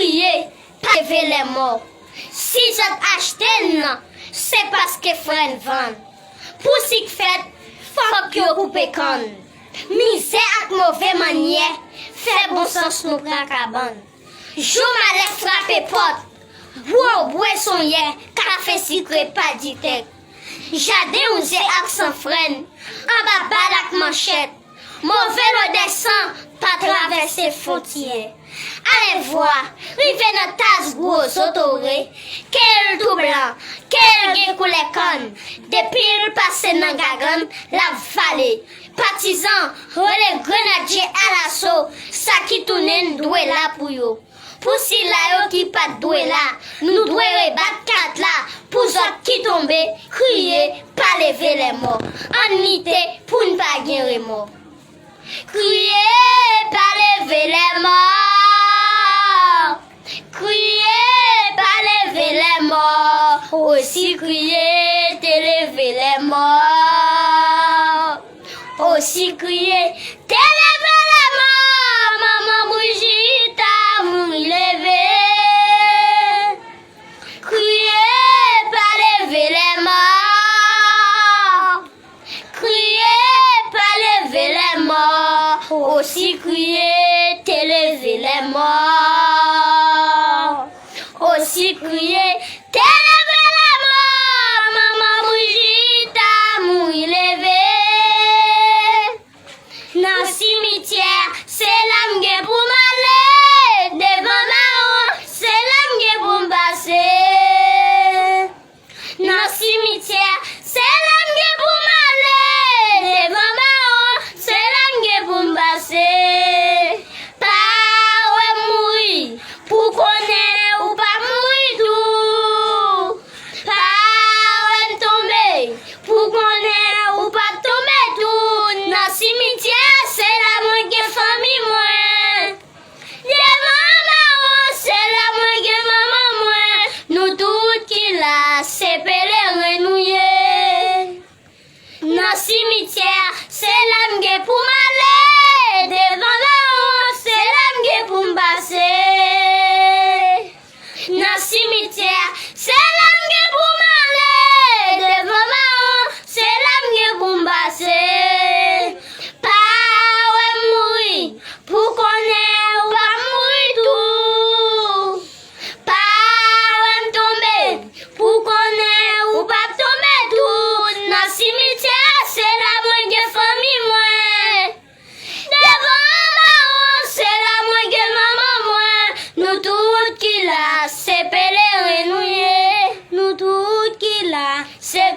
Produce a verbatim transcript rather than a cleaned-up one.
Kriye, pa leve lèmò. Si zòt achte n nan, se paske frè n vann. Pou sik fèt, fòk yo koupe kann. Mizè ak move mannyè fè bon sans nou pran kabann. Jou malè frape pòt, gwo bwè sonyè, kafe sikre pa di tèk. Jaden wouze ak san frèn, anba bal ak manchèt. Move lodè san pa travèse fwontyè. Alèvwa rive nan tas gwo zotore, ke l tou blan, ke l gen koulè kann. Depi l pase nan gagann, l ap vale. Patizan, rele grenadye alaso, sa ki tounen n dwe la pou yo. Pou sila yo ki pa t dwe la, nou dwe rebat kat la. Pou zòt ki tonbe, kriye, pa leve lèmò. Ann lite pou n pa gen remò. Kriye, pa leve lèmò. Kriye, pa leve lèmò. Osi kriye, te leve lèmò. Osi kriye, te leve lèmò. Manman Brijita mouri leve. Kriye, pa leve lèmò. Kriye, pa leve lèmò. Osi kriye, te leve lèmò. Osi kriye, te leve lèmò. Manman Brijita mouri leve. Nan simityè, se la m gen pou m ale. Devan mawon, se la m gen pou m pase. Nan simityè, se la m gen pou m ale. Devan mawon, se la m gen pou m pase. Pa wè m mouri, pou konnen ou p ap mouri tou. Pa wè m tonbe, pou konnen ou p ap tonbe tou. Nan simityè, se la mwen gen fanmi mwen. Devan mawon, se la mwen gen manman mwen. Nou tout ki la, se peleren nou ye. Nan simityè, se la m gen pou m ale. Devan mawon, se la m gen pou m pase. Nan simityè, se la m gen pou m ale. Devan mawon, se la m gen pou m pase. Pa wè m mouri, pou konnen ou p ap mouri tou. Pa wè m tonbe, pou konnen ou p ap tonbe tou. Nan simityè, se la mwen gen fanmi mwen. Devan mawon, se la mwen gen manman mwen. Nou tout ki la, se peleren nou ye. Nou tout ki la, se